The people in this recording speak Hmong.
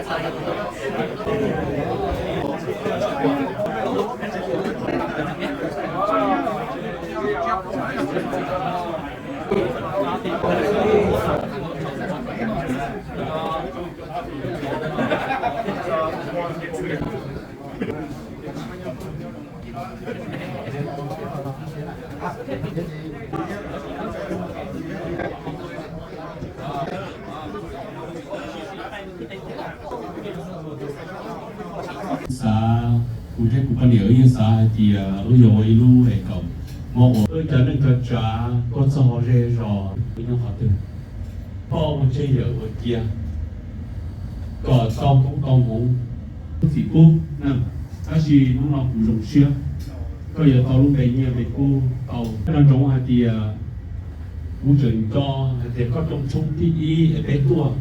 Xav, kuv thiab kuv poj niam wb yeej xav hais tias wb yuav ua ib lub es kom mob ua wb cov neej cov tsav, koj txog hauv zej zos wb nyob qhov twg, poj ua tsheb yawm ua cia, kom tau koob tau hmoov, txim pub na. Tab sis hnub no kuv zoo siab, koj yuav tau lub npe nyiaj npe kub tau. Nco ntsoov hais tias kuv tseem nco hais tias koj rooj tshoob thib ib es peb tuaj.